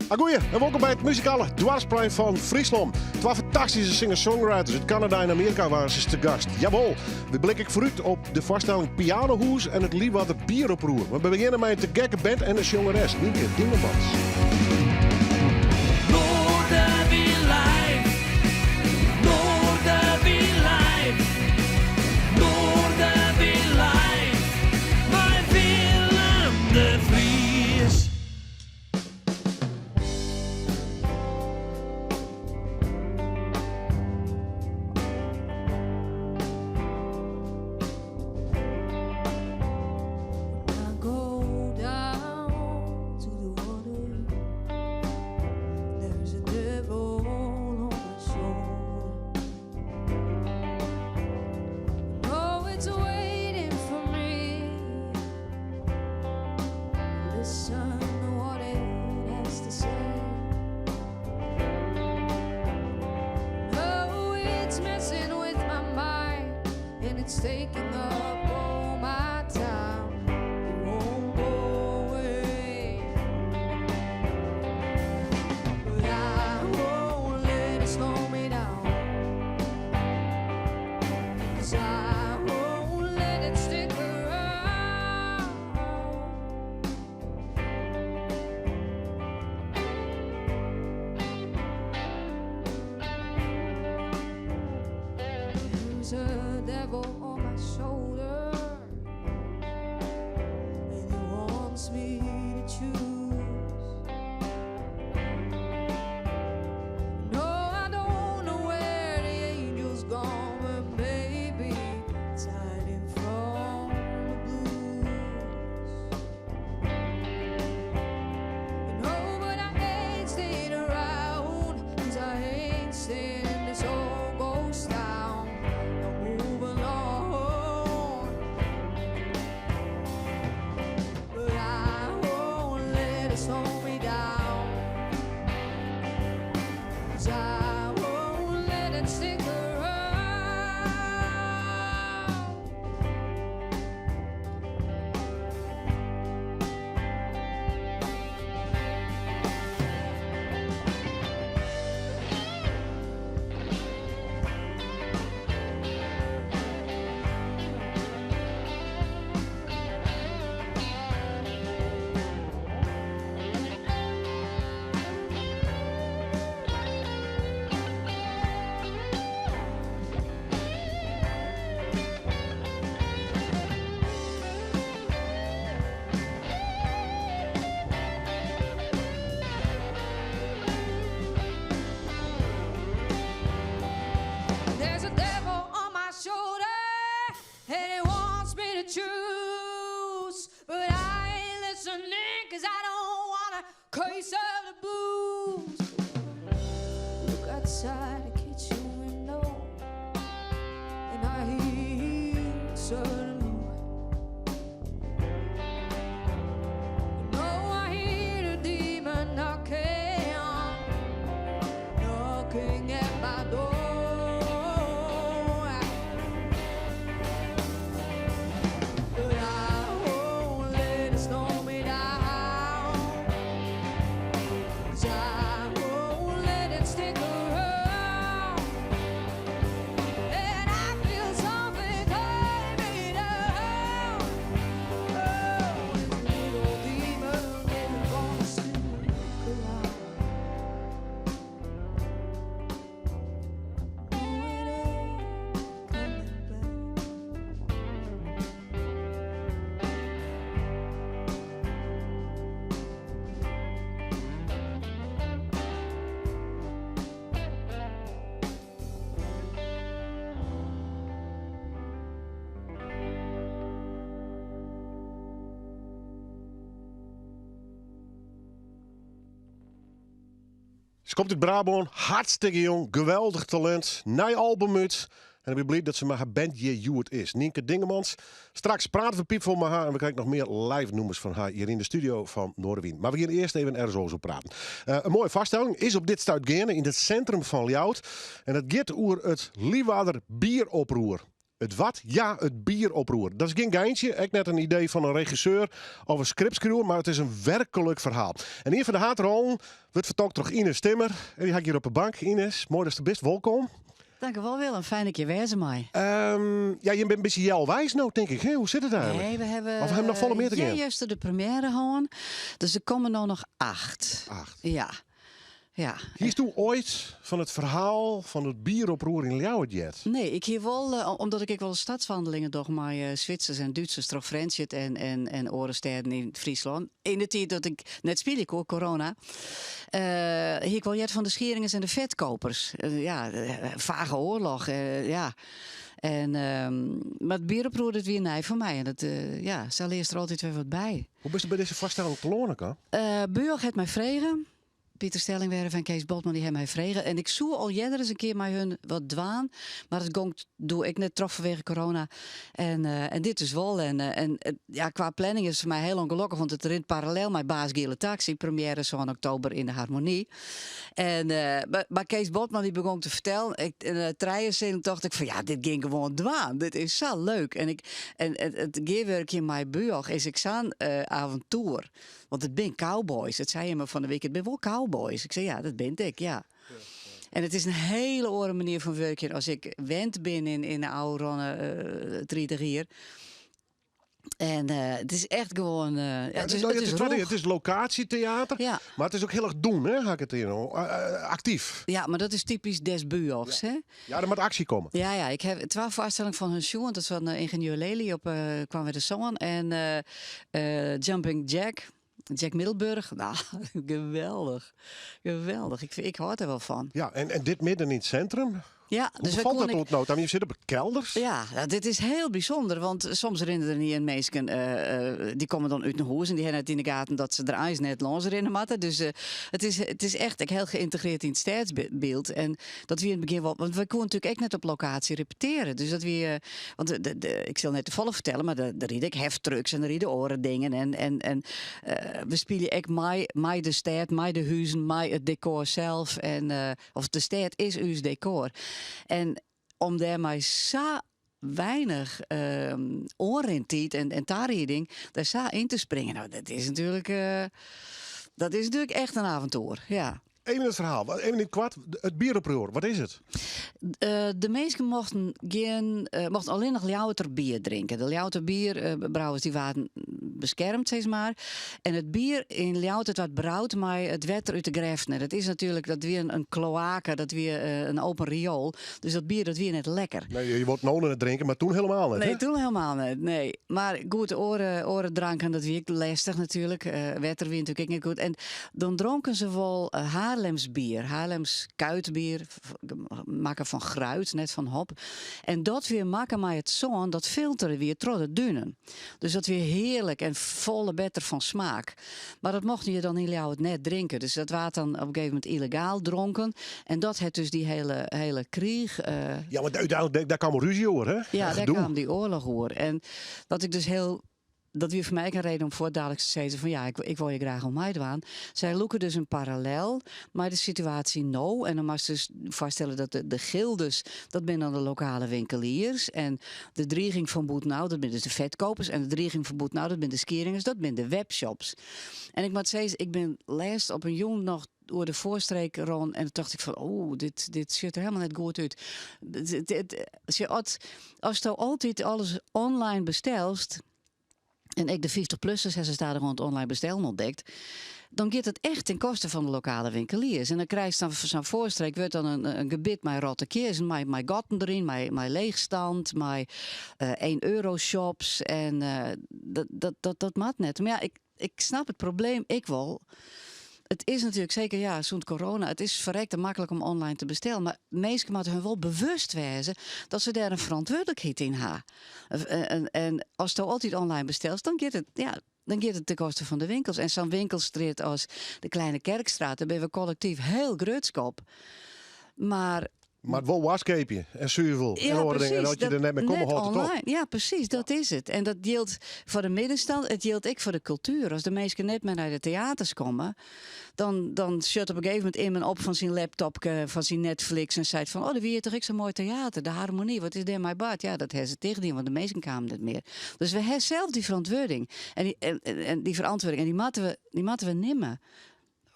Agoeie en wolkom by it muzikale doarpsplein fan Fryslân. Twa fantastyske singer-songwriters út Kanada en Amearika waarden se te gast. Jawol, we blikke ek foarút op de foarstelling Pianohûs en it Liwwadder Bieroproer. Mar we begjinne mei in te gekke band en in sjongeres, Nynke Dingemans. Noardewyn live, Noardewyn live, Noardewyn live, mei Willem de Vries. Se komt út Brabân, hartstikke jong, geweldich talint, nij album út. En ik bin bliid dat se mei har band hjir hjoed is. Nynke Dingemans. Straks prate we piepfol mei har en we krije noch mear live nûmers fan har hjir yn de studio fan Noardewyn. Mar we gean earst even ergens oars oer praten. Eh, in moaie foarstelling is op dit stuit geande yn it sintrum fan Ljouwert. En it giet oer it Liwwadder bieroproer. It wat? Ja, it bieroproer. Dat is gjin geintsje, ek net in idee fan in regisseur of in skriptskriuwer, mar it is in werklik ferhaal. En ien fan de haadrollen wurdt fertolkt troch Ines Timmer. En dy ha ik hjir op de bank. Ines, moai datst der bist. Wolkom. Dankjewol Willem, fijn dat ik hjir wêze mei. Ja, jim binne in bytsje healweis no, tink ik. Hè? Hoe sit it eigenlik? Nee, we hawwe Of hawwe noch folle mear te gean? Juster de première hân, dus der komme no noch acht. Acht. Ja. Ja. Hiest oait fan it ferhaal fan it bieroproer yn Ljouwert heard? Nee, ik hie wol, omdat ik ek wol stadswandelingen doch mei Switsers en Dútsers troch Frjentsjer en, en, en oare stêden yn Fryslân. Yn de tiid dat ik net spylje koe, corona, hie ik wol heard fan de Schieringers en de Vetkopers. Ja, fage oarloch, ja. En, mar it bieroproer, dat wie nij foar my. En dat, ja, sa learst der altyd wer wat by. Hoe bist by dizze foarstelling telâne kaam? Bujoch hat my frege. Pieter Stellingwerf en Kees Botman dy hawwe my frege. En ik soe al earder ris in kear mei hun wat dwaan. Mar it gong doe ek net troch fanwege corona. En, en dit dus wol. En, en ja, kwa planning is it foar my hiel ûngelokkich, want it rint parallel mei Baas Giele Taxi, première 7 oktober yn de Harmonie. En, mar Kees Botman dy begûn te fertellen. Ik, en, trije sinnen tocht ik fan ja, dit gean ik gewoan dwaan. Dit is sa leuk. En, ik, en it gearwurkjen mei Bujoch is ek sa'n aventoer. Want it binne cowboys. It sei immen fan de wike, it binne wol cowboys. Ik sei ja, dat bin ik, ja. En it is in hiele oare manier fan wurkjen as ik wend bin yn de ôfrûne 30 jier. En it is echt gewoan. Ja, it is, it is, it is lokaasjeteater, ja. Mar it is ek hiel erch doen, hè, ha ik it yn. Aktyf. Ja, mar dat is typysk des Bujochs, ja. Hè? Ja, der moat aksje komme. Ja, ja, ik ha twa foarstellingen fan hun sjoen. Dat is fan Ingenieur Lely op Koarnwertersân en Jumping Jack. Jack Middelburg. Nou, geweldich. Geweldich. Ik, ik hâld der wol fan. Ja, en dit midden yn it sintrum? Ja, Hoe dus wy befalt dat koene oant no ta? Want je sitte op de kelders. Ja, nou, dit is hiel bysûnder, want soms rinne der net minsken, dy komme dan út in hûs en dy hawwe net yn de gaten dat se der eins net lâns rinne moatte. Dus it is echt ek hiel geïntegreerd yn it stêdsbyld. En dat wie yn it begjin wol, want wy koene natuerlik ek net op lokaasje repeteare. Dus dat wie, want de, de, ik sil net te folle fertelle, mar der, der ride ek heftrucks en der ride oare dingen. En, en, en we spylje ek mei, mei de stêd, mei de huzen, mei it dekor sels. En, of de stêd is ús dekor. En om dêrmei sa weinich oanrintiid en, en tarieding dêr sa yn te springen, nou, dat is natuerlik echt in aventoer. Ja. Even it ferhaal, even yn it koart, it bieroproer, wat is it? De minsken mochten, gjin, mochten allinnich Ljouwerter bier drinke. De Ljouwerter bierbrouwers dy waarden beskermd, sis mar. En it bier yn Ljouwert it waard broud mei it wetter út de grêften. En dat is natuerlik, dat wie in kloake, dat wie in open riool. Dus dat bier dat wie net lekker. Nee, je wolst no net drinke, mar doe hielendal net. Nee, hè? doe hielendal net. Nee. Mar goed, oare, oare dranken, dat wie ek lestich natuerlik. Wetter wie natuerlik ek net goed. En dan dronken se wol Haarlems bier, Haarlems kuitbier, makke fan gruit, net fan hop. En dat wie makke mei it sân dat filtere wie troch de dunen. Dus dat wie hearlik en folle better fan smaak. Mar dat mochten je dan yn Ljouwert net drinke. Dus dat waard dan op in gegeven momint yllegaal dronken. En dat hat dus dy hiele, hiele kriich. Ja, want úteinlik dêr kaam rúzje oer, hè? Ja, dêr Gedoe. kaam dy oarloch oer. En wat ik dus hiel. Dat wie foar my ek in reden om fuortdaliks te sizzen fan ja, ik, ik wol hjir graach oan meidwaan. Sy lûke dus in parallel mei de situaasje no. En dan moatst dus foarstelle dat de, de gildes, dat binne dan de lokale winkeliers. En de driging fan bûtenôf, dat binne dus de fetkopers. En de driging fan bûtenôf, dat binne de Skieringers, dat binne de webshops. En ik moat sizze, ik bin lêst op in jûn noch oer de Foarstreek rûn en doe tocht ik fan, oh, dit, dit sjocht der hielendal net goed út. As, asto altyd alles online bestelst, en ek de 50-plussers hawwe se stadichoan it online bestellen ûntdekt, dan giet it echt ten koste fan de lokale winkeliers. En dan krijst dan sa'n Foarstreek wurdt dan in gebiet mei rotte kearsen, mei, mei gatten deryn, mei, mei leechstand, mei 1 euro shops. En dat, dat, dat, dat moat net. Mar ja, ik, ik snap it probleem ek wol. It is natuerlik seker, ja, sûnt corona, it is ferrekte maklik om online te bestellen. Mar minsken moatte hun wol bewust wêze dat se dêr in ferantwurdlikheid yn ha. En, en asto altyd online bestelst, dan giet it, ja, dan giet it ten koste fan de winkels. En sa'n winkelstrjitte as de Kleine Kerkstraat, dêr binne we kollektyf hiel grutsk op. Mar. Mar it wol waskkeapje en suvel en oare dingen. En as je der net mear komme, hâldt it op. Online. Ja, presys, dat is it. En dat jildt foar de middenstand, it jildt ek foar de kultuer. As de minsken net mear nei de teaters komme, dan, dan sjocht op in gegeven momint immen op fan syn laptopke, fan syn Netflix en seit fan, oh, der wie toch ek sa'n moai teater, de Harmonie, wat is dêrmei bard? Ja, dat ha se tichtdien, want de minsken kamen net mear. Dus we ha sels dy ferantwurding. En dy, en, en dy ferantwurding, en dy moatte we, dy moatte we nimme.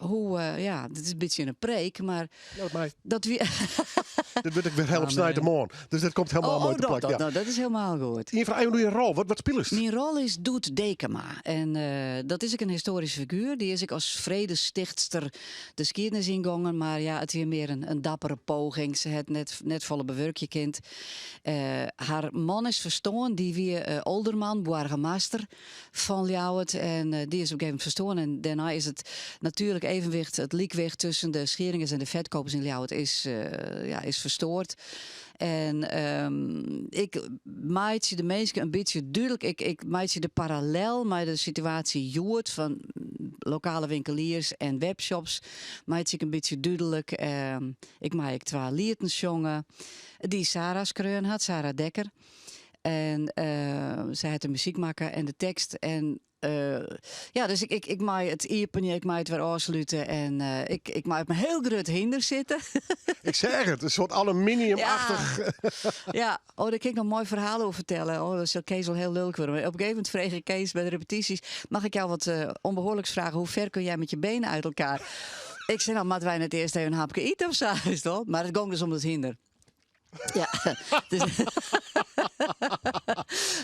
Hoe, ja, dit is in bytsje in preek, mar dat, dat wie. Dit wurdt ek wer help snijtemoarn. Dus dat komt helemaal moai te plak. Dat, nou, dat is helemaal goed. Ien fraach, even je rol. Wat spilest? Myn rol is Doet Dekema. En dat is ek in histoaryske figuer. Dy is ek as fredestichtster de skiednis yngongen. Mar ja, it wie mear in dappere poging. Se hat net folle bewurkje kind. Har man is ferstoarn. Dy wie Olderman, boargemaster fan Ljouwert. En dy is op in gegeven momint ferstoarn. En dêrnei is it natuerlik evenwicht, it lykwicht tusken de Schieringers en de Vetkopers yn Ljouwert is, ja, is ferstoard. En ik meitsje de minsken in bytsje dúdlik, ik meitsje de parallel mei de situaasje hjoed fan lokale winkeliers en webshops, meitsje ik in bytsje dúdlik. Ik mei ek twa lieten sjonge dy't Sarah skreaun hat, Sarah Dekker. En sy hat de muzyk makke en de tekst. En ja, dus ik mei it iepenje, ik mei it wer ôfslute en ik mei op in hiel grut hynder sitte. Ik seach it, in soart aluminiumachtich. Ja. Ja, oh, dêr kin ik noch in moai ferhaal oer fertelle. Oh, dan sil Kees wol hiel lulk wurde. Op in gegeven momint frege ik Kees by de repetysjes: Mag ik jou wat onbehoorlijks vragen? Hoe ver kun jij met je benen uit elkaar? Ik sei, nou, moatte wy net earst even in hapke ite of sa? Is it Mar it gong dus om dat hynder. Ja, dus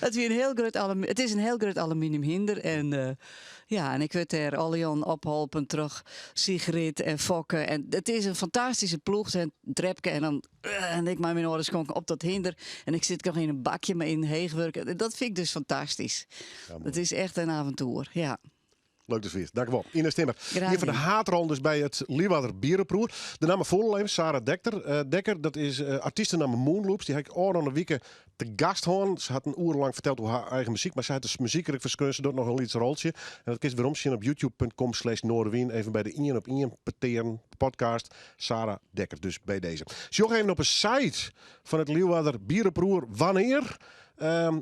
it wie in hiel grut it is in hiel grut aluminium hynder en ja, en ik wurd dêr allegear opholpen troch Sigrid en Fokke en it is in fantastyske ploech en Trepke en dan en ik mei myn âlde skonken op dat hynder en ik sit noch yn in bakje mei in heechwurker. Dat fyn ik dus fantastysk. Ja, moai. It is echt in aventoer, ja. Leuk dat wiest. Dankjewol. Ines Timmer. Graach Ien fan de dien. haadrollen dus by it Liwwadder Bieroproer. De namme foar even, Sarah Dekker. Dekker, dat is artystenamme Moonloops. Dy ha ik ôfrûne wike te gast hân. Se hat in oere lang ferteld oer har eigen muzyk, mar sy hat de muzyk ek ferskreaun. Se docht noch in lyts roltsje. En dat kinst weromsjen op youtube.com slash Noardewyn. Even by de ien op ien petearen podcast. Sarah Dekker dus by dizze. Sjoch even op de site fan it Liwwadder Bieroproer wannear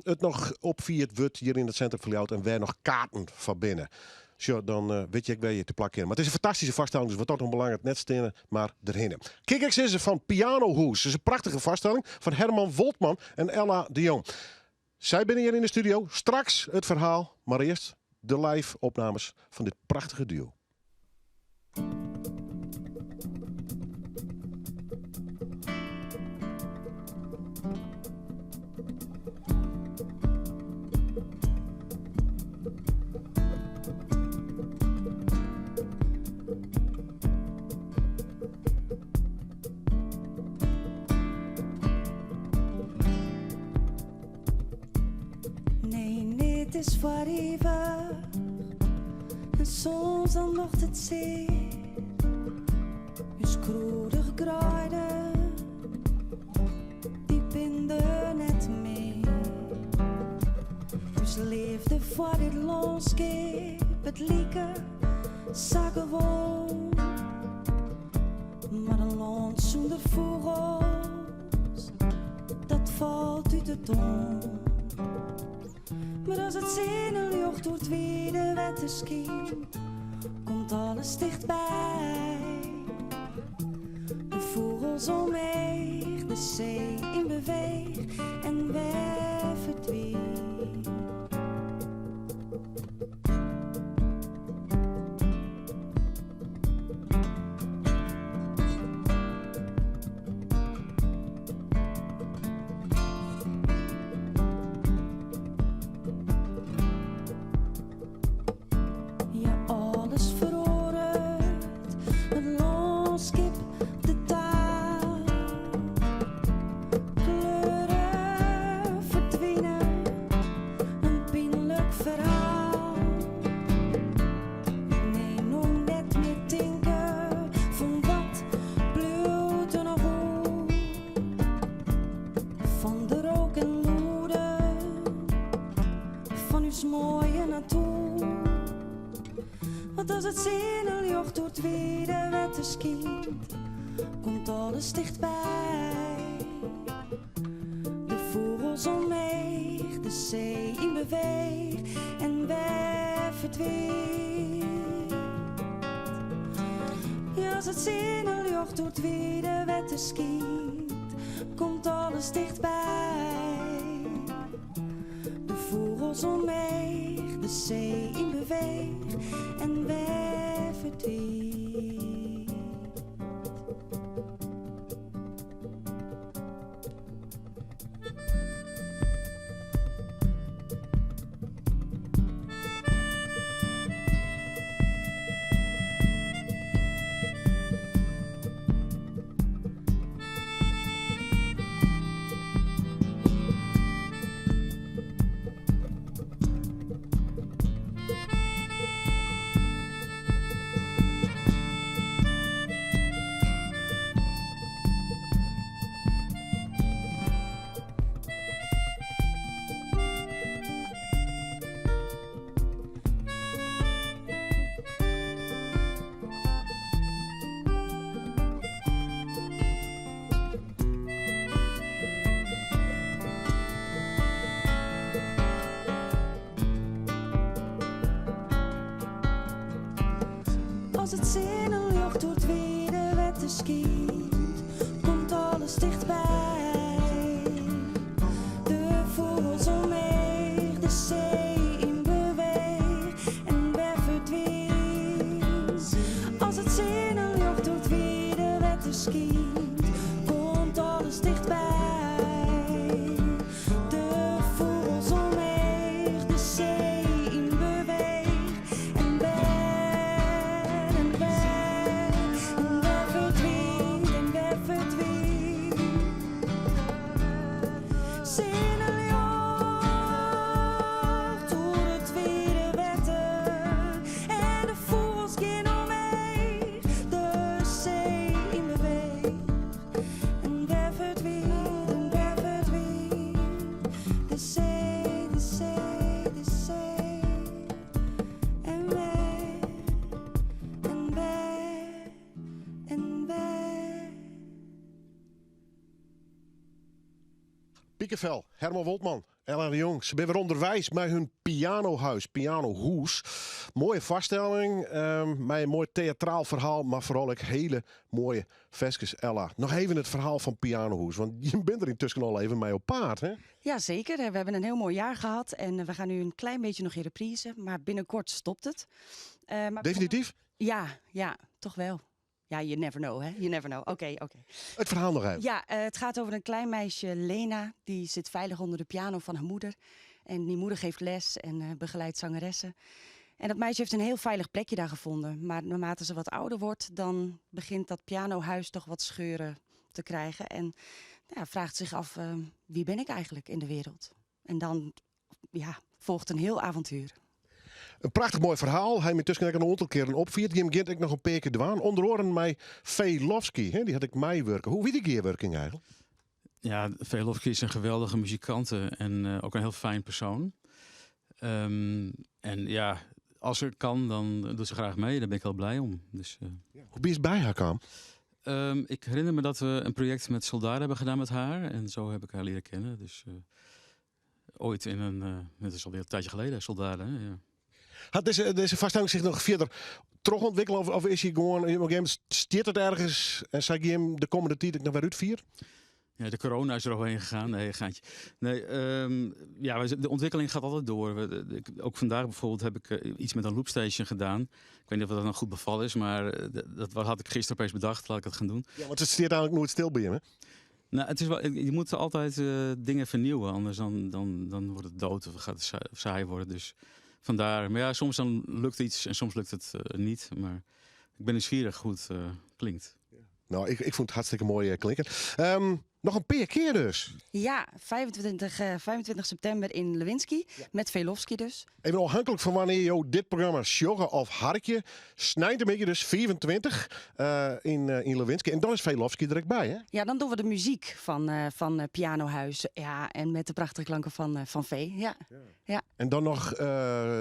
it noch opfierd wurdt hjir yn it sintrum fan Ljouwert en wêr noch kaarten foar binne. Sjoch, dan wit je ek wêr je te plak kinne. Mar it is in fantastyske foarstelling, dus wat dat oanbelanget net steane, mar derhinne. Kik ek sizze fan Pianohûs. Is in prachtige foarstelling fan Herman Woltman en Ella de Jong. Sy binne hjir yn de studio. Straks it ferhaal, mar earst de live opnames fan dit prachtige duo. Nee, neat is foar ivich. En soms dan docht it sear. Us krûdige greiden, dy binne der net mear. Us leafde foar dit lânskip, it like sa gewoan. Mar in lân sûnder fûgels, dat falt út de toan. Mar as it sinneljocht oer it wide wetter skynt, komt alles tichtby. De fûgels omheech, de see yn beweech en wer ferdwynt. Ja, alles feroaret, it lânskip, de taal. Kleuren ferdwine, in pynlik ferhaal. Nee, no net mear tinke fan wat bliuwt der noch oer? Fan de rook en lûden fan ús moaie natoer. Want as it sinneljocht oer it wide wetter skynt. Komt alles tichtby. De fûgels omheech, de see yn beweech en wer ferdwynt. As it sinneljocht oer it wide wetter skynt, komt alles tichtby. De fûgels omheech, de see yn beweech en wer ferdwynt. As it sinneljocht oer it wide wetter skynt, komt alles tichtby. De fûgels omheech, de see yn beweech en wer ferdwynt. As it sinneljocht oer it wide wetter skynt, komt alles tichtby. De fûgels omheech, de see yn beweech en wer en wer en wer ferdwynt en wer ferdwynt. Sinneljocht oer it wide wetter en de fûgels gean omheech, de see yn beweech en wer ferdwynt en wer ferdwynt. De see, de see, de see en wer en wer en wer. Pikevel, Herman Woltman, Ella de Jong. Se binne wer ûnderweis mei hun pianohuis, pianohûs. Moaie foarstelling, mei in moai teatraal ferhaal, mar foaral ek hiele moaie ferskes. Ella, noch even it ferhaal fan Pianohûs, want jim binne der yntusken al even mei op paad, hè? Ja, zeker. We hebben een heel mooi jaar gehad en we gaan nu een klein beetje nog in reprise, maar binnenkort stopt het. Maar Definityf? Ja, ja, toch wel. Ja, you never know, hè? You never know. Oké. It ferhaal noch even. Ja, het gaat over een klein meisje, Lena. Die zit veilig onder de piano van haar moeder. En die moeder geeft les en begeleidt zangeressen. En dat meisje heeft een heel veilig plekje daar gevonden. Maar naarmate ze wat ouder wordt, dan begint dat pianohuis toch wat scheuren te krijgen. En ja, vraagt zich af, wie ben ik eigenlijk in de wereld? En dan, ja, volgt een heel avontuur. In prachtich moai ferhaal. Hy yntusken ek in oantal kearen opfierd. Jim gean it ek noch in pear kear dwaan. Ûnder oaren mei Velofsky, hè? Dy hat ek meiwurke. Hoe wie dy gearwurking eigentlik? Ja, Velofsky is in geweldige muzikante en ook een heel fijn persoon. En ja, as er kan, dan doet ze graag mee. Daar ben ik heel blij om. Dus, Ja, hoe bist by har kaam? Ik herinner me dat we een project met Soldaat hebben gedaan met haar. En zo heb ik haar leren kennen. Dus ooit in een, het is alweer een tijdje geleden, Soldaat, hè? Ja. Hat dizze foarstelling sich noch fierder trochûntwikkele of is hy gewoan, op in gegeven momint stiet it ergens en sa jim de kommende tiid ek noch wer útfierd? Ja, de corona is er overheen gegaan. Nee, geintje. Nee, ja, de ontwikkeling gaat altijd door. Ook vandaag bijvoorbeeld heb ik iets met een loopstation gedaan. Ik weet niet of dat nou goed bevallen is, maar dat had ik gisteren opeens bedacht. Laat ik dat gaan doen. Ja, want it stiet eigentlik noait stil by jim, hè? Nou, het is wel, je moet altijd dingen vernieuwen, anders dan wordt het dood of gaat het saai worden. Dus vandaar. Maar ja, soms dan lukt iets en soms lukt het niet. Maar ik ben nieuwsgierig hoe het klinkt. Ja. Nou, ik vond het hartstikke mooi klinken. Noch in pear kear dus. Ja, 25, 25 septimber yn Lewinski, met Velofsky dus. Even ôfhinklik fan wannear jo dit programma sjogge of harkje. Sneintemiddei dus 25 yn yn Lewinski. En dan is Velofsky der ek by, hè? Ja, dan dogge we de muzyk fan, fan Pianohuis. Ja, en met de prachtige klanken fan, fan Vee. Ja. Ja. En dan noch,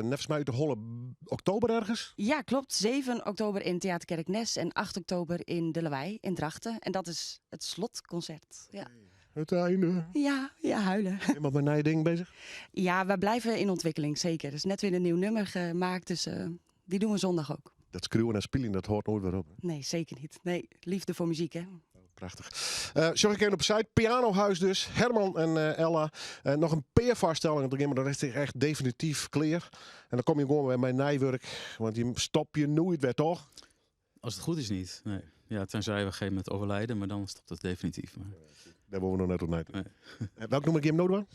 neffens my út de holle, oktober ergens? Ja, klopt. 7 oktober yn Theaterkerk Nes en 8 oktober yn De Lawei yn Drachten. En dat is it slotkonsert. Ja. It einde. Ja, ja, huilen. Helemaal mei nije dingen bezich? Ja, we blijven in ontwikkeling, zeker. Er is net wer in nieuw nummer gemaakt, dus die doen we zondag ook. Dat skriuwen en spyljen, dat hâldt noait wer op. Hè? Nee, zeker niet. Nee, liefde voor muziek, hè. Prachtich. Sjoch ik even op de site. Pianohuis dus. Herman en Ella. Noch in pear foarstellingen te gean, mar dan is it echt definityf klear. En dan komme je gewoan wer mei nij wurk. Want je stopje noait wer, toch? As it goed is niet. Nee. Ja, tenzij we op een gegeven moment overlijden, maar dan stopt het definitief. Maar... Dêr wolle we noch net oer nei. Nee. Welk nûmer gean we no dwaan?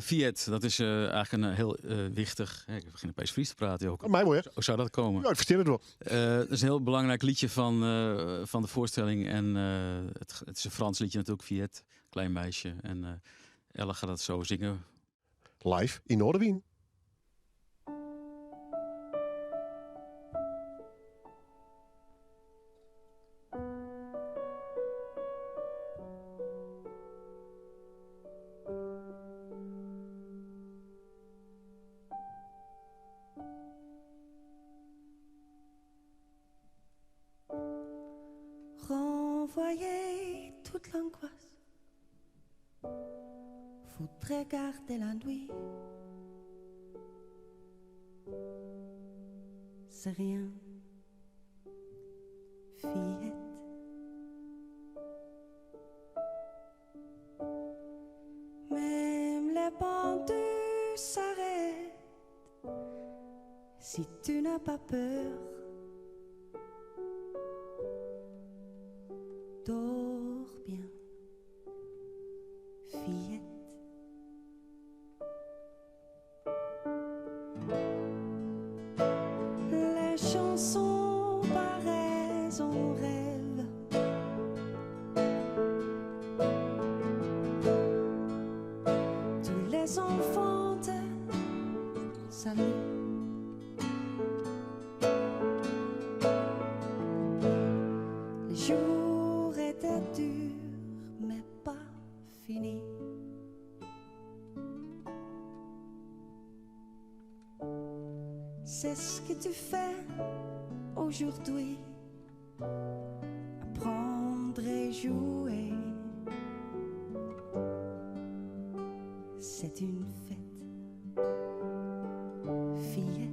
Fillette, dat is eigentlik in hiel wichtich. Ik begjin opeens Frysk te praten. Joh. Oh, my wol, ja. Hoe soe dat komme? Ja, ik ferstean it wol. Dat is in hiel belangryk lietsje fan de foarstelling. En it is in Frânsk lietsje natuerlik, Fillette, klein meisje. En Ella giet dat sa singen. Live yn Noardewyn. Renvoyer toute l'angoisse. Voudrais garder la nuit. C'est rien. Fillette. Même les pendus s'arrêtent si tu n'as pas peur. Dors bien, fillette. Les chansons paraissent en rêve. Tous les enfants te saluent. Les jours étaient durs, mais pas finis. C'est ce que tu fais aujourd'hui. Apprendre et jouer. C'est une fête, fillette.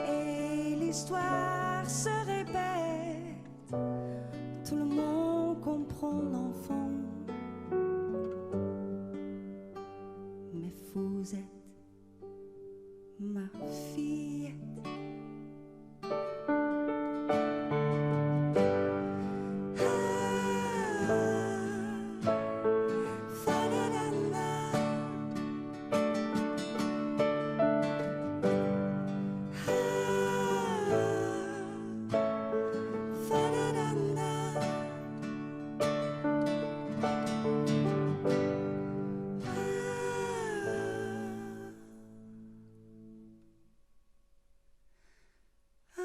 Et l'histoire se répète. Tout le monde comprend l'enfant. Mais vous êtes ma fillette. Ah, fa-la-la-la. Ah, fa-la-la-la. Ah. Ah.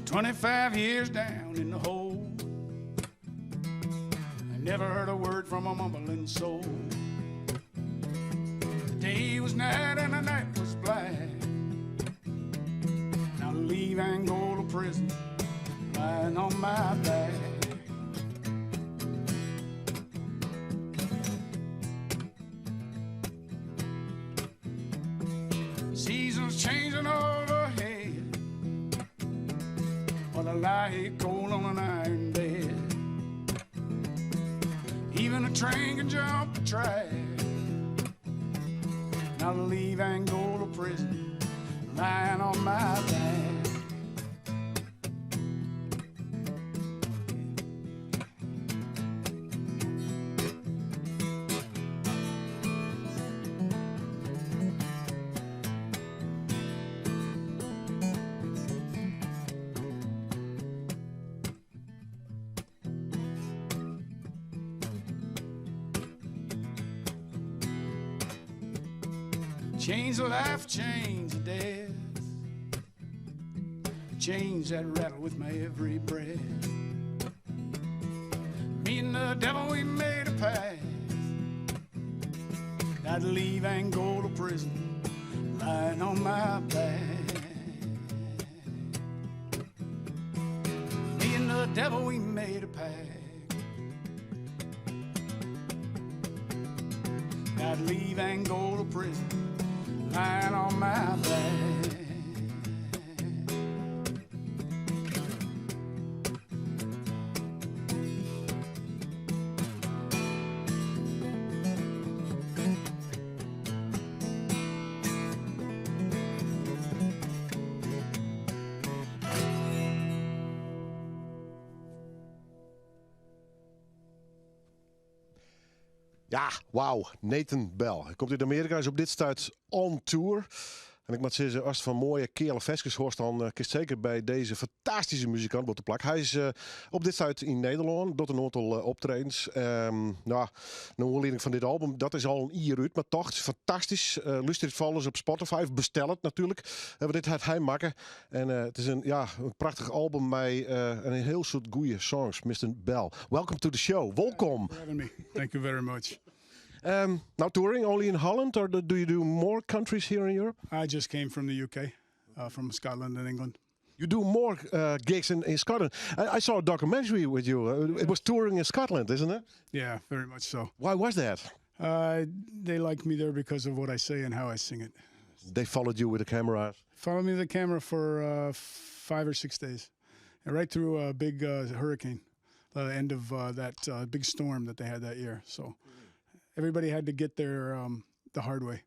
25 years down in the hole. I never heard a word from a mumbling soul. The day was night and the night was black. Now leave Angola prison lying on my back. Seasons changing overhead. But I lie here cold on an iron bed. Even a train can jump the track. And I'd leave and go to prison, lying on my back. Chains of life, chains of death. Chains that rattle with my every breath. Me and the devil, we made a pact. I'd leave and go to prison, lying on my back. Me and the devil, we made a pact. I'd leave and go to prison, lying on my back. Ja, wauw. Nathan Bell. Hy komt út Amearika, is op dit stuit on tour. En ik moat sizze, ast fan moaie keale ferskes hâldst, dan eh, kinst seker by dizze fantastyske muzikant wol te plak. Hy is eh, op dit stuit yn Nederlân, docht in oantal eh, optredens. No, nei oanlieding fan dit album, dat is al in jier út, mar toch, it is fantastysk. Lúster it foaral op Spotify, bestel it natuerlik. Want dit hat hy makke. En it is in, ja, in prachtich album mei in hiel soad goede songs. Mr. Bell, welcome to the show. Welcome. For having me. Thank you very much. Now touring only in Holland, or do you do more countries here in Europe? I just came from the UK, from Scotland and England. You do more gigs in Scotland. I saw a documentary with you. It was touring in Scotland, isn't it? Yeah, very much so. Why was that? They like me there because of what I say and how I sing it. They followed you with the cameras. Followed me with the camera for 5 or 6 days, and right through a big hurricane, the end of that big storm that they had that year. So everybody had to get there the hard way.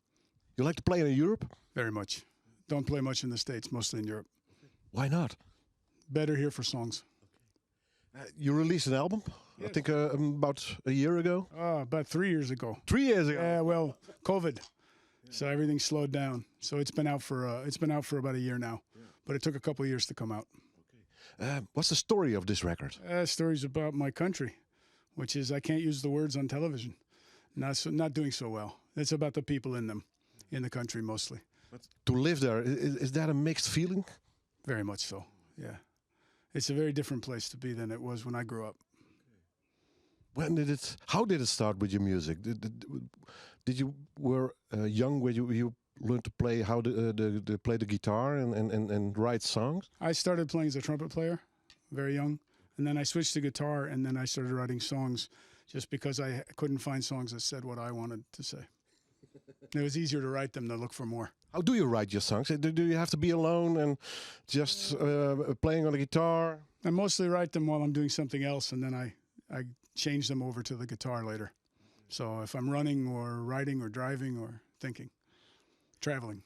You like to play in Europe? Very much. Don't play much in the States, mostly in Europe. Why not? Better here for songs. You released an album, I think about a year ago. About 3 years ago. 3 years ago. Yeah, well, COVID, so everything slowed down. So it's been out for about a year now, but it took a couple years to come out. What's the story of this record? Stories about my country, which is I can't use the words on television. Not doing so well. It's about the people in them, in the country mostly. To live there, is that a mixed feeling? Very much so. Yeah, it's a very different place to be than it was when I grew up. When did it? How did it start with your music? Did you were young when you learned to play how to play the guitar and write songs? I started playing as a trumpet player, very young, and then I switched to guitar, and then I started writing songs, just because I couldn't find songs that said what I wanted to say. It was easier to write them than look for more. How do you write your songs? Do you have to be alone and just playing on the guitar? I mostly write them while I'm doing something else, and then I change them over to the guitar later. So if I'm running or writing or driving or thinking, traveling.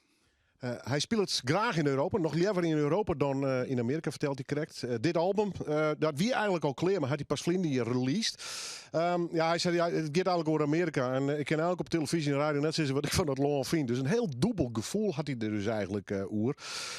Hy spilet graach yn Europa, noch leaver yn Europa dan yn Amearika, fertelt hy krekt. Dit album, dat wie eigentlik al klear, mar hat hy pas ferline jier released. Ja, hy sei, ja, it giet eigentlik oer Amearika. En ik kin eigentlik op telefyzje en radio net sizze wat ik fan dat lân fyn. Dus in hiel dûbeld gefoel hat hy der dus eigentlik oer.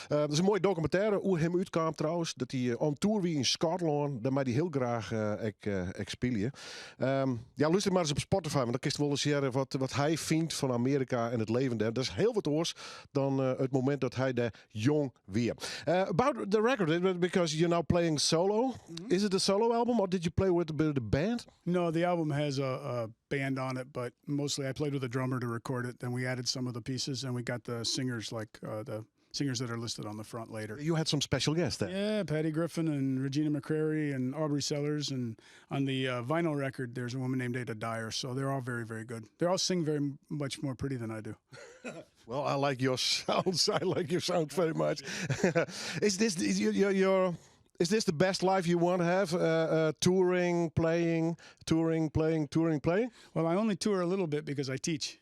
Dat is in moaie dokumintêre oer him útkaam trouwens. Dat hy on tour wie yn Skotlân. Dêr mei hy hiel graach ek spylje. Ja, lústerje mar ris op Spotify, want dan kinst wol ris hearre wat hy fynt fan Amearika en it libben dêr. Dat is hiel wat oars dan it momint dat hy dêr jong wie. About the record, because you're now playing solo. Is it a solo album or did you play with the band? No, the album has a band on it, but mostly I played with a drummer to record it. Then we added some of the pieces and we got the singers, like the singers that are listed on the front later. You had some special guests there. Yeah, Patty Griffin and Regina McCrary and Aubrie Sellers. And on the vinyl record, there's a woman named Ada Dyer. So they're all very, very good. They all sing very much more pretty than I do. Well, I like your sounds. I like your sound very much. Is this is your is this the best life you want to have? Touring, playing, touring, playing, touring, playing? Well, I only tour a little bit because I teach.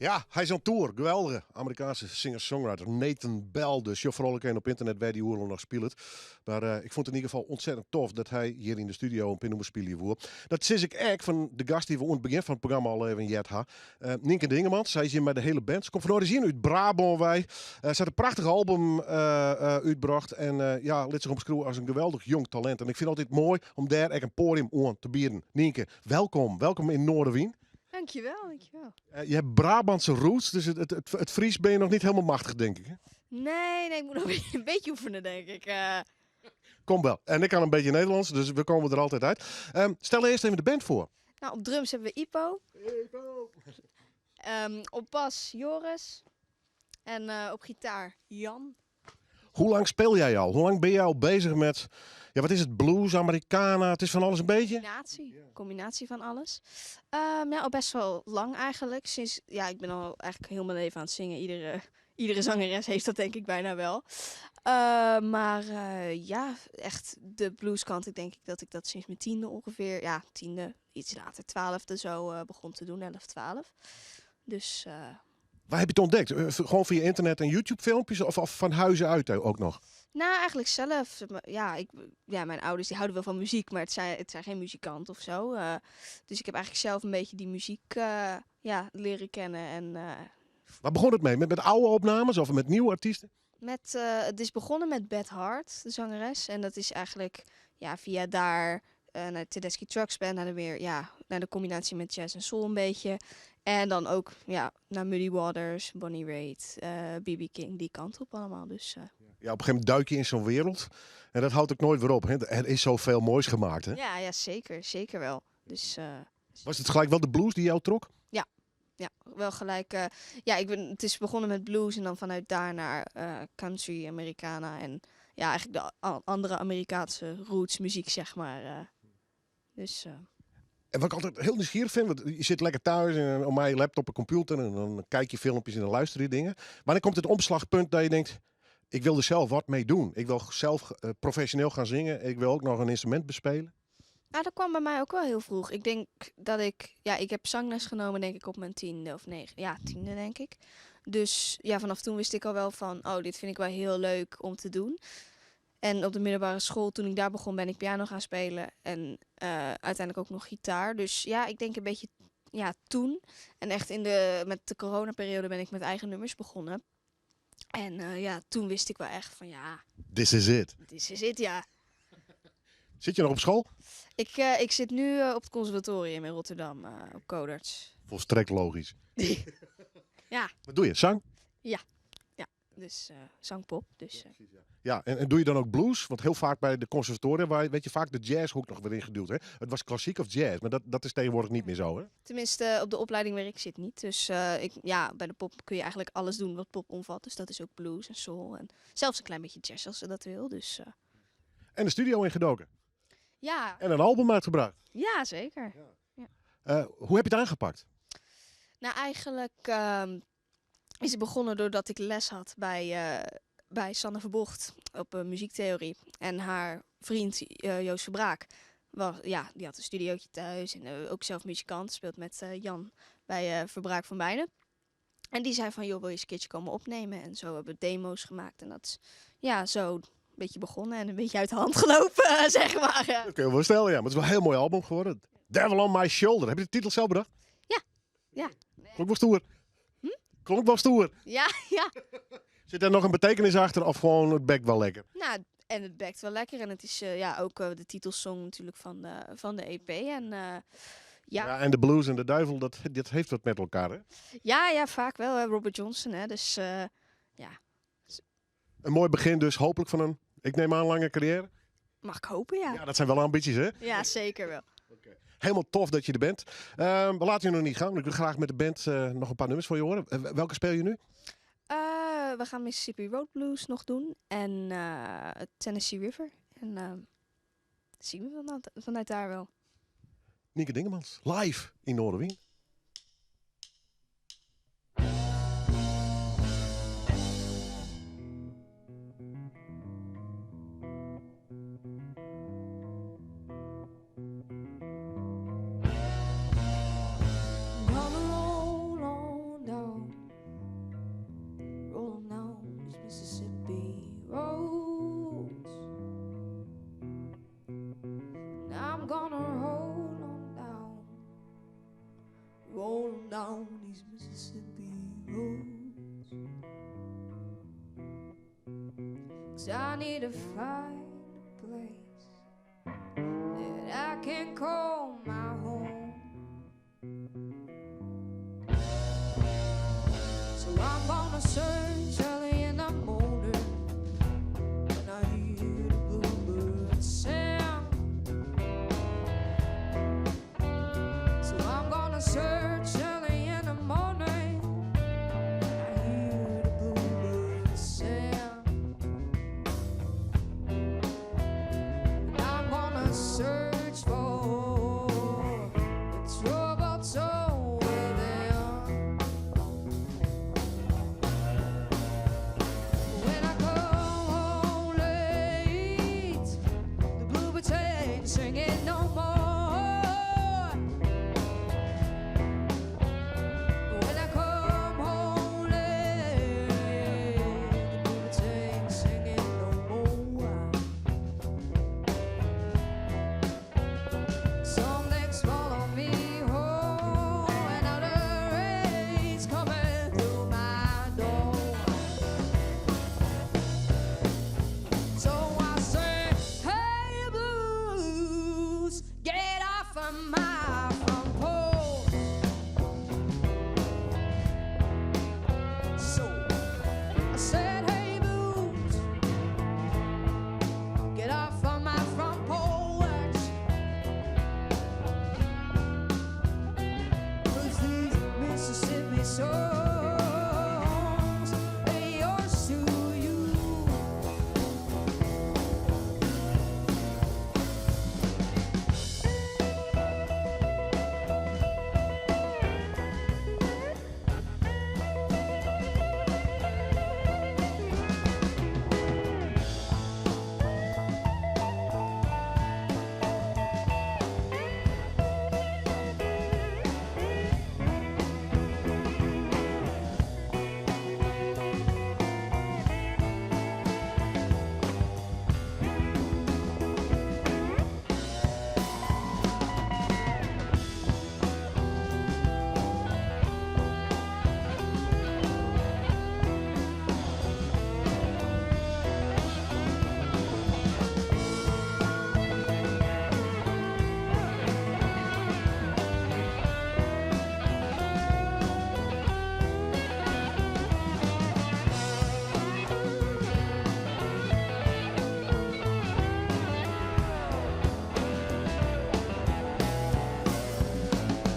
Ja, hy is on tour. Geweldige Amerikaanse singer-songwriter Nathan Bell. Dus sjoch foaral ek even op ynternet wêr't dy oeral noch spilet. Mar eh, ik fûn it yn ieder gefal ontzettend tof dat hy hjir yn de studio in pear nûmers spylje woe. Dat sis ik ek fan de gast dy't we oan it begjin fan it programma al even heard ha. Eh, Nynke Dingemans, sy is hjir mei de hiele band. Se komt fan orizjine út Brabân wei. Eh, se hat in prachtich album útbrocht en ja, lit sich omskriuwe as in geweldich jong talint. En ik fyn it altyd moai om dêr ek in poadium oan te bieden. Nynke, welkom. Welkom yn Noardewyn. Dankjewel, dankjewel. Je hebt Brabantse roots, dus het Fries ben je nog niet helemaal machtig, denk ik. Hè? Nee, nee, ik moet nog een beetje oefenen, denk ik. Kom wel. En ik kan een beetje Nederlands, dus we komen er altijd uit. Stel eerst even de band voor. Nou, op drums hebben we Ipo. Ipo! Op bas Joris. En op gitaar Jan. Hoe lang speel jij al? Hoe lang ben jij al bezig met, ja, wat is het, blues, Americana? Het is van alles een beetje? Combinatie, combinatie van alles. Ja, al best wel lang eigenlijk. Sinds, ja, ik ben al eigenlijk heel mijn leven aan het zingen. Iedere zangeres heeft dat denk ik bijna wel. Maar ja, echt de blueskant, ik denk dat ik dat sinds mijn 10e ongeveer, ja, 10e, iets later, 12e zo begon te doen, 11, 12. Dus Waar heb je het ontdekt? Gewoon via internet en YouTube filmpjes of van huizen uit ook nog? Nou, eigenlijk zelf. Ja, mijn ouders die houden wel van muziek, maar het zijn geen muzikant of zo. Dus ik heb eigenlijk zelf een beetje die muziek leren kennen. En Waar begon het mee? Met oude opnames of met nieuwe artiesten? Het is begonnen met Beth Hart, de zangeres. En dat is eigenlijk, ja, via daar naar de Tedeschi Trucks Band, naar de weer, ja, naar de combinatie met jazz en soul een beetje. En dan ook, ja, naar Muddy Waters, Bonnie Raitt, B.B. King, die kant op allemaal. Dus. Ja, op een gegeven moment duik je in zo'n wereld. En dat houdt ook nooit weer op. Hè? Er is zoveel moois gemaakt, hè? Ja, ja, zeker. Zeker wel. Dus Was het gelijk wel de blues die jou trok? Ja, ja, wel gelijk. Ja, ik ben, het is begonnen met blues en dan vanuit daar naar country, Americana en ja, eigenlijk de andere Amerikaanse roots muziek. Dus. En wat ik altijd heel nieuwsgierig vind, want je zit lekker thuis en op mijn laptop en computer en dan kijk je filmpjes en dan luister je dingen. Maar dan komt het omslagpunt dat je denkt, ik wil er zelf wat mee doen. Ik wil zelf professioneel gaan zingen. Ik wil ook nog een instrument bespelen. Nou, dat kwam bij mij ook wel heel vroeg. Ik denk dat ik, ja, ik heb zangles genomen denk ik op mijn 10e of 9. Ja, 10e denk ik. Dus ja, vanaf toen wist ik al wel van, oh, dit vind ik wel heel leuk om te doen. En op de middelbare school, toen ik daar begon, ben ik piano gaan spelen. En uiteindelijk ook nog gitaar. Dus ja, ik denk een beetje, ja, toen. En echt met de coronaperiode ben ik met eigen nummers begonnen. En ja, toen wist ik wel echt van, ja... This is it. This is it, ja. Zit je nog op school? Ik zit nu op het conservatorium in Rotterdam, op Codarts. Volstrekt logisch. Ja. Wat doe je? Zang? Ja, ja. Dus zangpop. Dus. Ja, precies, ja. Ja, en doe je dan ook blues? Want heel vaak bij de conservatoria, waar, weet je, vaak de jazzhoek nog weer ingeduwd. Hè? Het was klassiek of jazz, maar dat is tegenwoordig niet meer zo, hè? Tenminste, op de opleiding waar ik zit niet. Dus bij de pop kun je eigenlijk alles doen wat pop omvat. Dus dat is ook blues en soul en zelfs een klein beetje jazz als ze dat wil. Dus. En de studio ingedoken? Ja. En een album uitgebracht? Ja, zeker. Ja. Ja. Hoe heb je het aangepakt? Nou, eigenlijk is het begonnen doordat ik les had bij Sanne Verbocht op muziektheorie. En haar vriend Joost Verbraak, die had een studiootje thuis en ook zelf muzikant, speelt met Jan bij Verbraak van Bijnen. En die zei van, joh, wil je eens een keertje komen opnemen? En zo hebben we demo's gemaakt en dat is, ja, zo een beetje begonnen en een beetje uit de hand gelopen, zeg maar. Dat kun je wel stellen, ja. Maar het is wel een heel mooi album geworden. Devil on My Shoulder. Heb je de titel zelf bedacht? Ja, ja. Klonk wel stoer. Klonk wel stoer. Ja, ja. Zit er nog een betekenis achter of gewoon het bekt wel lekker? Nou, en het bekt wel lekker. En het is ook de titelsong natuurlijk van de EP. En ja. Ja, en de blues en de duivel, dat heeft wat met elkaar, hè? Ja, ja, vaak wel. Hè. Robert Johnson, hè. Dus ja. Een mooi begin dus, hopelijk van een, ik neem aan, lange carrière. Mag ik hopen, ja. Ja, dat zijn wel ambities, hè? Ja, zeker wel. Oké. Helemaal tof dat je er bent. We laten je nog niet gaan, want ik wil graag met de band nog een paar nummers voor je horen. Welke speel je nu? We gaan Mississippi Road Blues nog doen en Tennessee River. En zien we vanuit daar wel. Nynke Dingemans, live in Noardewyn. Gonna roll on down gonna roll on down, roll on down these Mississippi roads. 'Cause I need to find a place that I can call my home. So I'm gonna search early in the morning when I hear the bluebird sing. So I'm gonna search early in the morning when I hear the bluebird sing. And I'm gonna search for the troubled soul within. When I come home late, the bluebirds ain't singing no more. When I come home late, the bluebirds ain't singing no more. Some legs follow me home, and now the rain's coming through my door. So I say, hey blues, get off of my front porch. So I said, hey blues, get off of my front porch. 'Cause these Mississippi songs, they yours to you.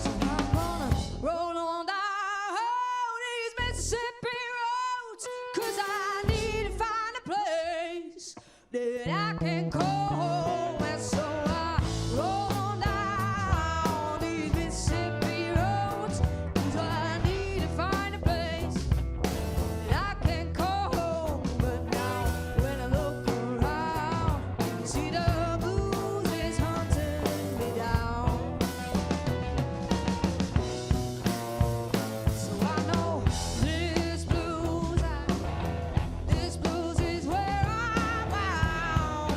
So I'm gonna roll on down these Mississippi roads, 'cause I need to find a place that I can call home. And so I roll on down these Mississippi roads, 'cause I need to find a place that I can call home. But now when I look around, see the blues is hunting me down. So I know this blues is where I'm bound.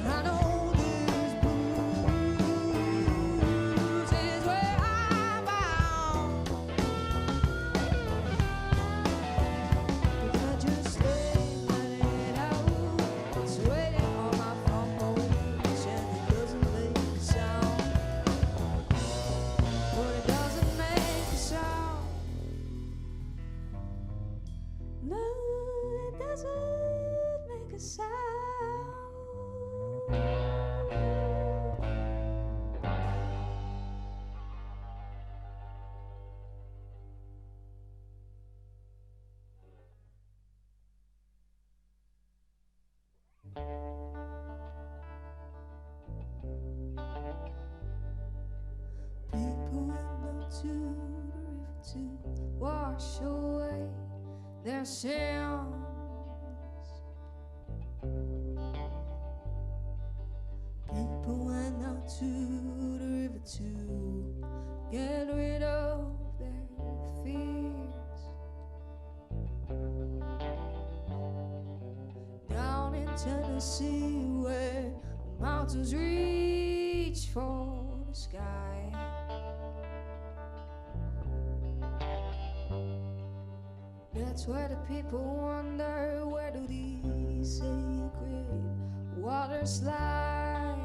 I know this blues is where I'm bound. But I just lay my head out, it's waiting on my front porch, and it doesn't make a sound. But it doesn't make a sound. No, it doesn't make a sound. People went down to the river to wash away their sins. People went out to the river to get rid of their fears. Down in Tennessee. Tennessee, where the mountains reach for the sky. That's where the people wonder where do these sacred waters lie.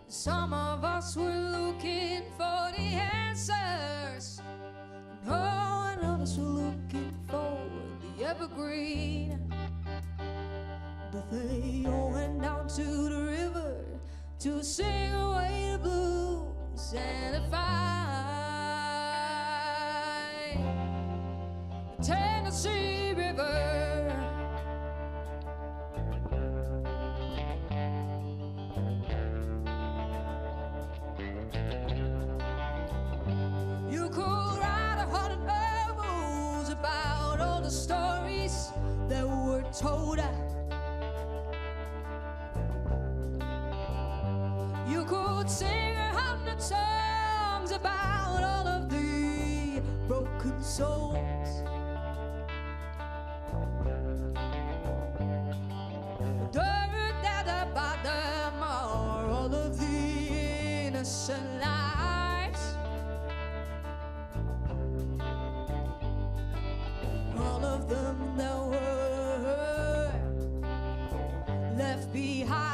Some of us were looking for the answers, and oh, and others were looking for the evergreen. But they all went down to the river to sing away the blues and the fight. The Tennessee River. You could write 100 novels about all the stories that were told. You could sing 100 songs about all of the broken souls. Dirt at the bottom are all of the innocent lives. All of them that were left behind.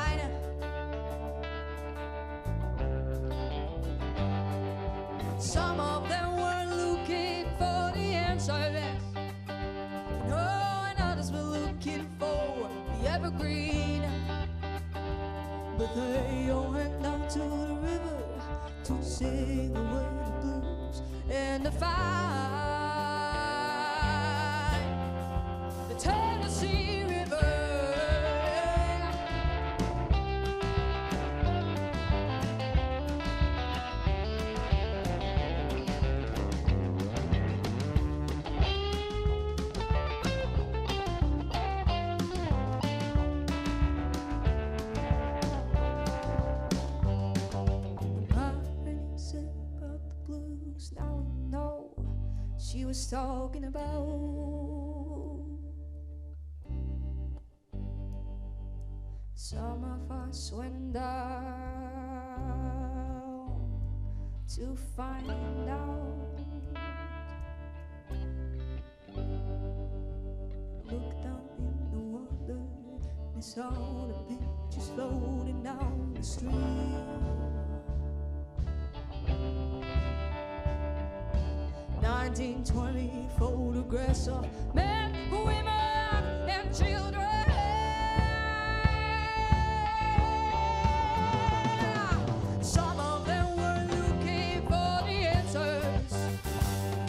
Some of them were looking for the answers. No, and others were looking for the evergreen. But they all went down to the river to sing away the blues and the fight. The Tennessee River. My granny said about the blues. Now I know she was talking about. Some of us went down to find out. Looked down in the water and saw the pictures floating down the stream. 1920 photographs of men, women, and children. Some of them were looking for the answers,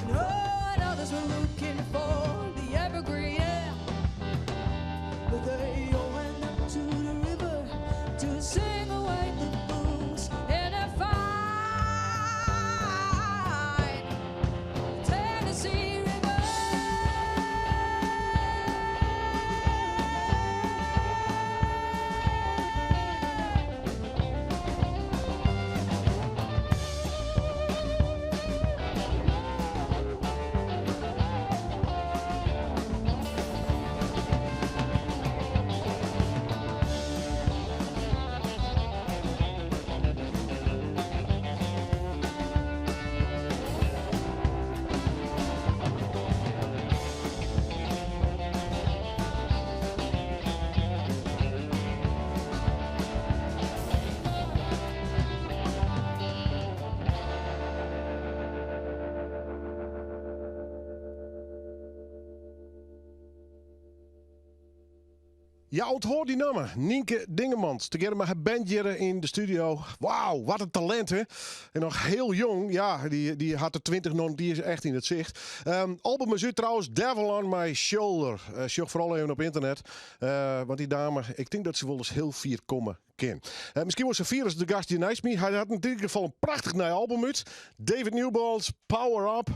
and oh, and others were looking for the evergreen. Yeah. But they all went up to the river to sing away the blues and the fight. Tennessee River. Ja, onthâld dy namme. Nynke Dingemans. Tegearre mei har band hjir yn de studio. Wauw, wat in talint, hè? En noch hiel jong. Ja, dy hat de 20 noch net iens echt yn it sicht. Album is út trouwens, Devil on My Shoulder. Sjoch foaral even op ynternet. Want dy dame, ik tink dat se wolris hiel fier komme kin. Miskien wol sa fier as de gast hjir neist my. Hy hat yn ieder gefal in prachtich nij album út. David Newbold, Power Up.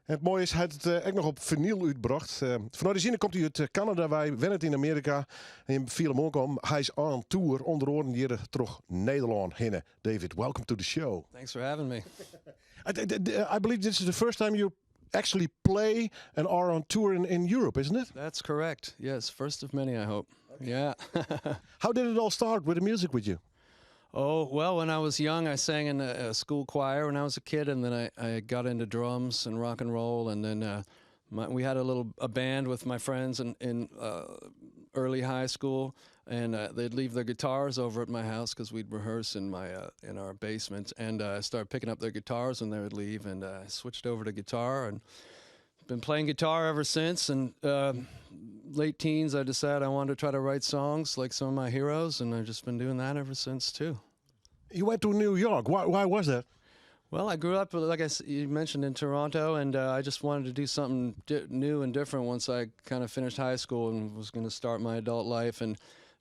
En it moaie is, hy hat it ek noch op finyl útbrocht. Fan orizjine komt hy út Kanada wei, wennet yn Amearika. En jim fiele him oankommen, hy is on tour, ûnder oaren hjir troch Nederlân hinne. David, welcome to the show. Thanks for having me. I believe this is the first time you actually play and are on tour in Europe, isn't it? That's correct. Yes, first of many, I hope. Yeah. How did it all start with the music with you? Oh, well, when I was young, I sang in a school choir when I was a kid, and then I got into drums and rock and roll, and then we had a band with my friends in early high school, and they'd leave their guitars over at my house because we'd rehearse in our basement, and I started picking up their guitars when they would leave, and I switched over to guitar and been playing guitar ever since. And late teens, I decided I wanted to try to write songs like some of my heroes, and I've just been doing that ever since too. You went to New York. Why was that? Well, I grew up, like you mentioned, in Toronto, and I just wanted to do something new and different once I kind of finished high school and was going to start my adult life. And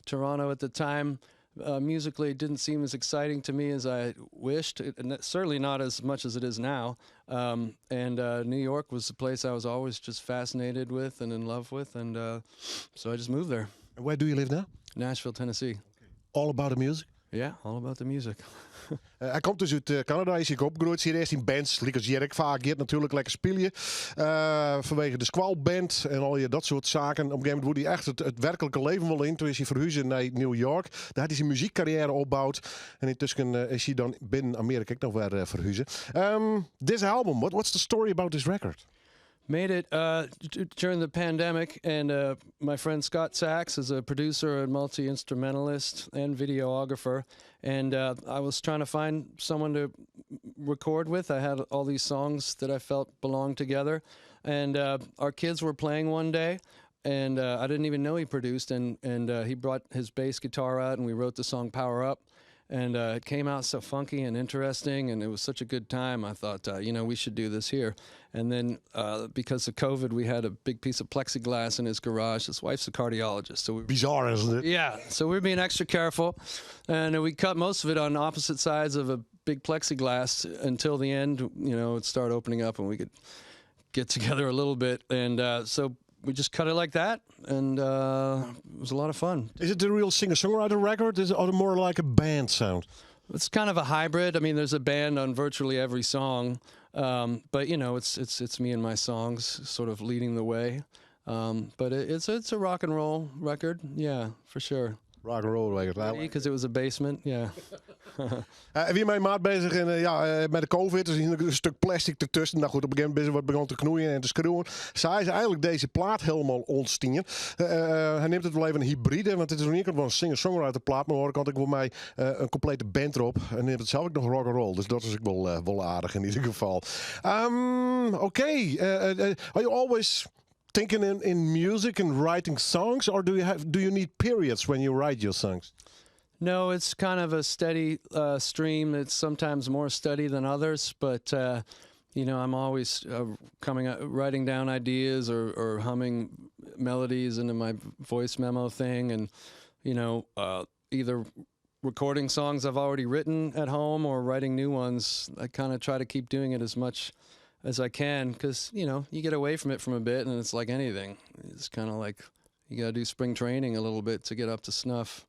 Toronto at the time, musically, didn't seem as exciting to me as I wished, and certainly not as much as it is now. And New York was the place I was always just fascinated with and in love with, and so I just moved there. And where do you live now? Nashville, Tennessee. All about the music? Yeah, all about the music. Hy komt dus út Kanada, is hjir opgroeid. Hjir earst yn bands, lykas Jerk faak giet natuerlik lekker spylje. Fanwege de skoalband en al dat soart saken. Op in gegeven moment woe hy echt it werklike leven wol yn. Doe is hy ferhuze nei New York. Dêr hat hy syn muzykkarriêre opboud. En yntusken is hy dan binnen Amearika ek noch wer ferhuze. This album, what's the story about this record? Made it during the pandemic, and my friend Scott Sachs is a producer and multi instrumentalist and videographer. And I was trying to find someone to record with. I had all these songs that I felt belonged together, and our kids were playing one day. And I didn't even know he produced, and he brought his bass guitar out, and we wrote the song "Power Up," and it came out so funky and interesting, and it was such a good time. I thought, we should do this here. And then because of COVID, we had a big piece of plexiglass in his garage. His wife's a cardiologist, so we Bizarre, isn't it? Yeah, so we were being extra careful, and we cut most of it on opposite sides of a big plexiglass until the end. It started opening up, and we could get together a little bit, and so we just cut it like that, and it was a lot of fun. Is it the real singer-songwriter record? Is it or more like a band sound? It's kind of a hybrid. I mean, there's a band on virtually every song, but it's me and my songs sort of leading the way. But it's a rock and roll record, yeah, for sure. Rock and roll record. I like Because it was a basement, yeah. Wie mijn maat bezig en ja, met de COVID, dus een stuk plastic ertussen. Nou goed, op een gegeven moment wat begon te knoeien en te schreeuwen. Zij is eigenlijk deze plaat helemaal ûntstien. Hy neamt it wol even in hybride, want it is oan de iene kant wol in singer-songwriter plaat, mar oan de oare kant ek wol mei in komplete band derop. En neamt it sels ek noch rock and roll, dus dat is ek wol aardich yn ieder gefal. Oké, are you always thinking in music and writing songs, or do you need periods when you write your songs? No, it's kind of a steady stream. It's sometimes more steady than others, but I'm always coming up, writing down ideas or humming melodies into my voice memo thing, and either recording songs I've already written at home or writing new ones. I kind of try to keep doing it as much as I can because you get away from it from a bit, and it's like anything. It's kind of like you got to do spring training a little bit to get up to snuff.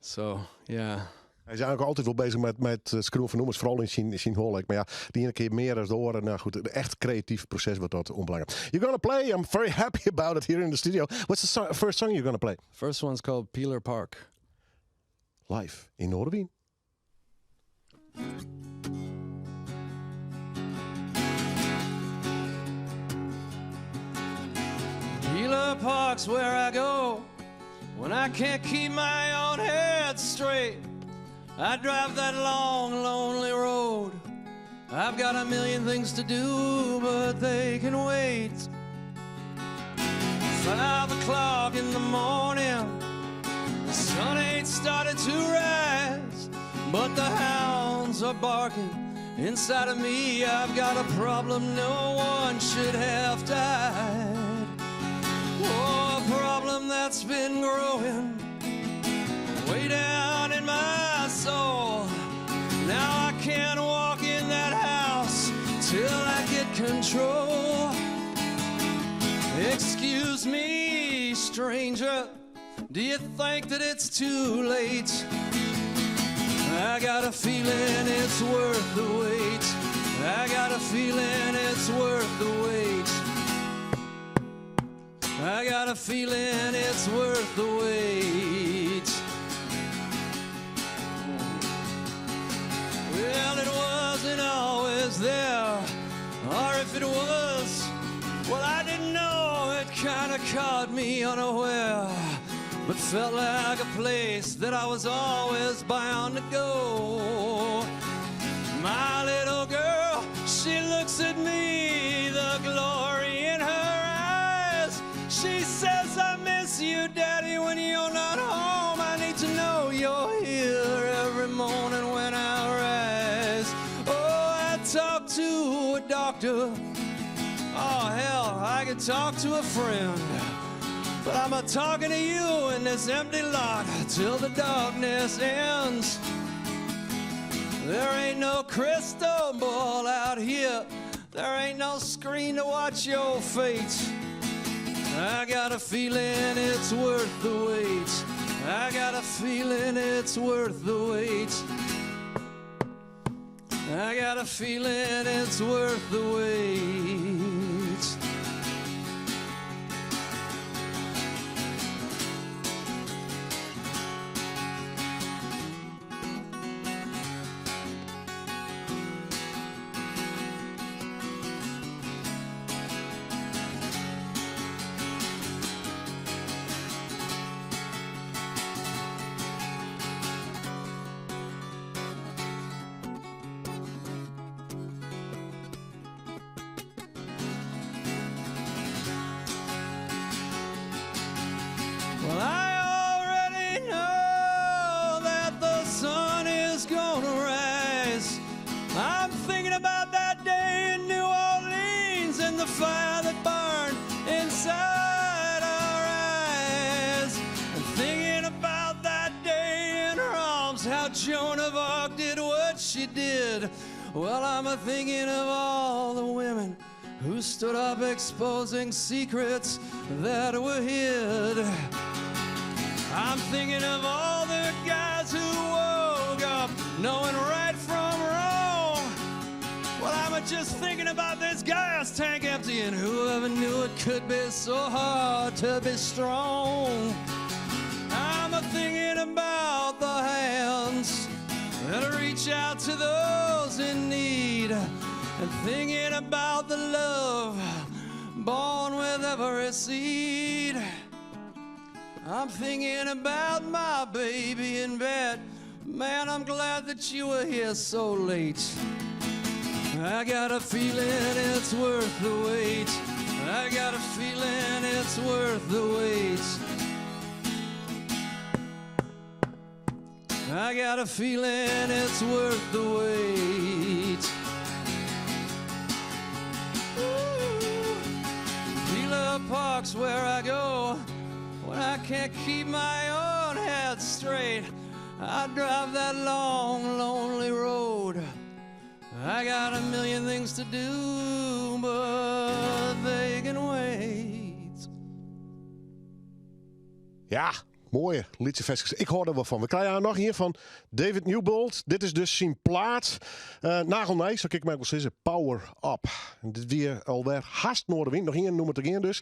So yeah. Hy is eigentlik altyd wol besich mei it skriuwen fan nûmers, foaral yn syn holle. Mar ja, de iene kear mear as de oare. No goed, it echt kreatyf proses wat dat oanbelanget. You're gonna play, I'm very happy about it here in the studio. What's the first song you're gonna play? First one's called Peeler Park. Live yn Noardewyn. Peeler Park's where I go when I can't keep my own head straight. I drive that long, lonely road. I've got a million things to do, but they can wait. 5 o'clock in the morning, the sun ain't started to rise, but the hounds are barking inside of me. I've got a problem no one should have to hide. Oh, a problem that's been growing way down in my soul. Now I can't walk in that house till I get control. Excuse me, stranger, do you think that it's too late? I got a feeling it's worth the wait. I got a feeling it's worth the wait. I got a feeling it's worth the wait. Well, it wasn't always there, or if it was, well, I didn't know. It kind of caught me unaware, but felt like a place that I was always bound to go. My little girl, she looks at me, the glory in her eyes. She says, I miss you, Daddy, when you're not home. I need to know you're here every morning when I rise. Oh, I talked to a doctor. Oh, hell, I could talk to a friend. But I'm a talking to you in this empty lot till the darkness ends. There ain't no crystal ball out here. There ain't no screen to watch your fate. I got a feeling it's worth the wait. I got a feeling it's worth the wait. I got a feeling it's worth the wait. Well, I already know that the sun is gonna rise. I'm thinking about that day in New Orleans and the fire that burned inside our eyes. I'm thinking about that day in Reims, how Joan of Arc did what she did. Well, I'm a thinking of all the women who stood up exposing secrets that were hid. I'm thinking of all the guys who woke up knowing right from wrong. Well, I'm just thinking about this gas tank empty, and whoever knew it could be so hard to be strong. I'm a thinking about the hands that reach out to those in need, and thinking about the love born with every seed. I'm thinking about my baby in bed. Man, I'm glad that you were here so late. I got a feeling it's worth the wait. I got a feeling it's worth the wait. I got a feeling it's worth the wait. Ooh, Gila Park's where I go when I can't keep my own head straight. I drive that long, lonely road. I got a million things to do, but they can wait. Ja, mooie lytse ferskes. Ik hâld der wol fan. We krije har noch ien fan David Newbold. Dit is dus syn plaat. Nagelnij, sa kin ik my wol sizze. Power Up. En dit wie alwer hast Noardewyn. Noch ien nûmer te gean dus.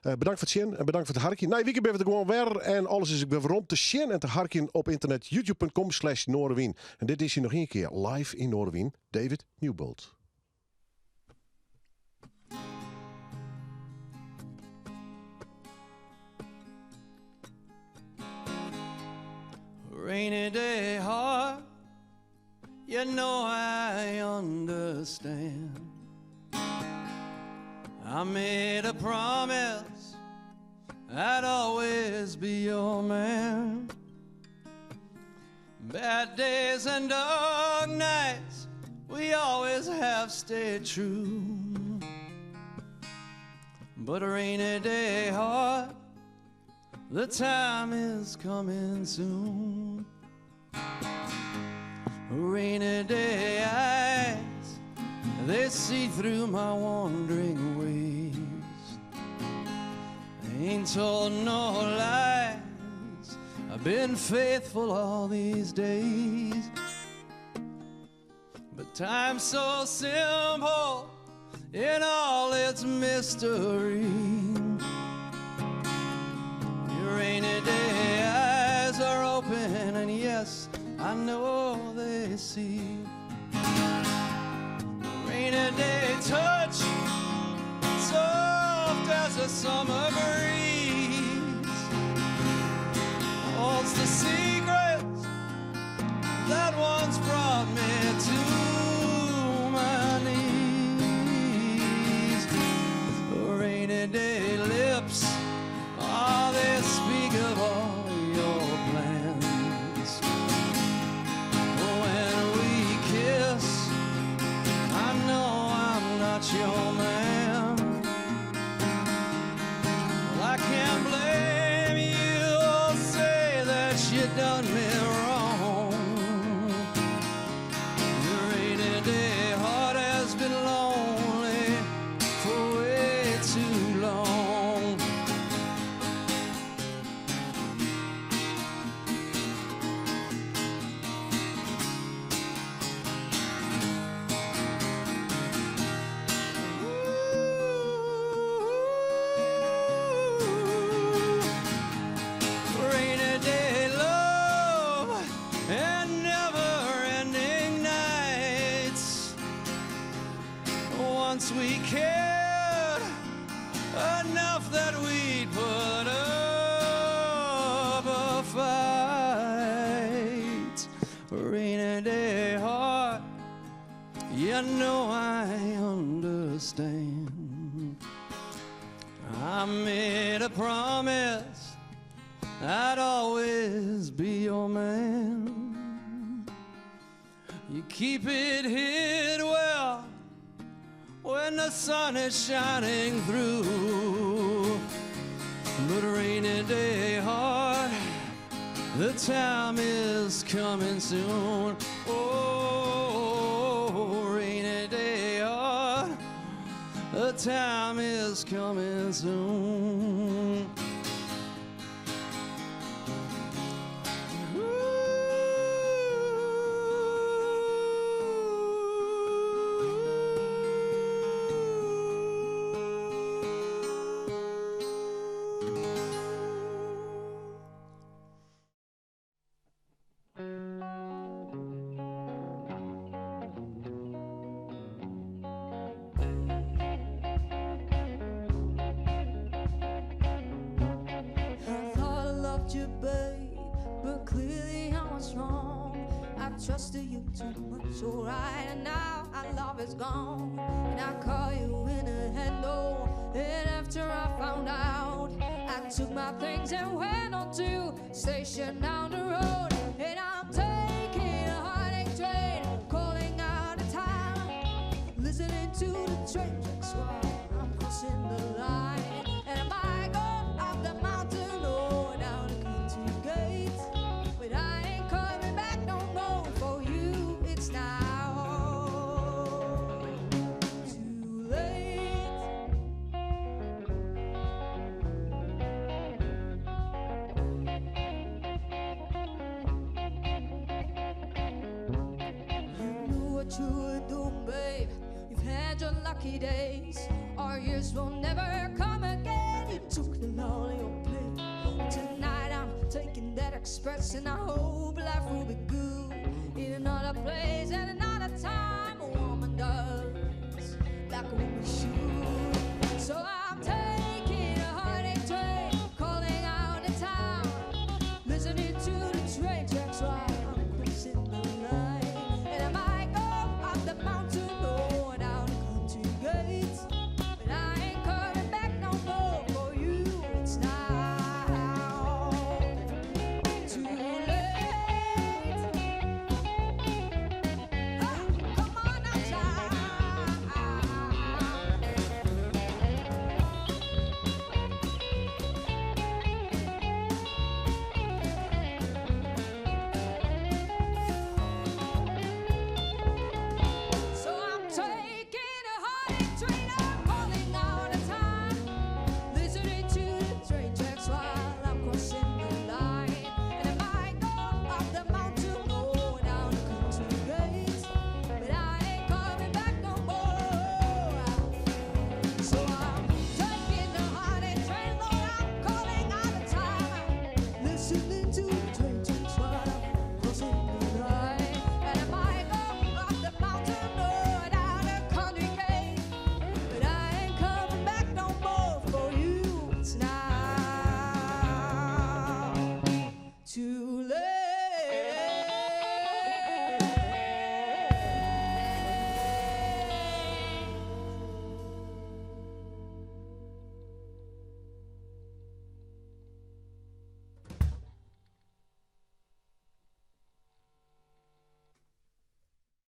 Bedankt foar it sjen en bedankt foar it harkjen. Nije wike binne we der gewoan wer. En alles is ek wer werom te sjen en te harkjen op internet. youtube.com/Noardewyn. En dit is hy noch ien kear live yn Noardewyn. David Newbold. Rainy day heart, you know I understand. I made a promise I'd always be your man. Bad days and dark nights, we always have stayed true. But a rainy day heart, the time is coming soon. Rainy day eyes, they see through my wandering ways. I ain't told no lies, I've been faithful all these days. But Time's so simple in all its mystery. Your rainy day eyes are open, and yes, I know they see. Rainy day touch, soft as a summer breeze, holds the secrets that once brought me to my knees. Rainy day lips, oh, they speak of all your plans. When we kiss, I know I'm not your man. Well, I can't blame you or say that you done me wrong. Your rainy day heart has been lonely for way too long. Rainy day love and never-ending nights. Once we cared enough that we'd put up a fight. Rainy day heart, you know I understand. I made a promise I'd always be your man. You keep it hid well when the sun is shining through. But rainy day heart, the time is coming soon. Oh, rainy day heart, the time is coming soon. I thought I loved you, babe, but clearly I was wrong. I trusted you too much, alright, and now our love is gone. And I call you in a handle, and after I found out, I took my things and went on to station down the road. And I'm taking a heartache train, calling out the time, listening to the train tracks while I'm crossing the line. And I might go up the mountain or down the country gate, but I ain't coming back no more for you. It's now too late. You knew what you were doing, babe. You've had your lucky days. Our years will never come again. You took the lonely your plate. Tonight I'm taking that express, and I hope life will be good in another place and another time.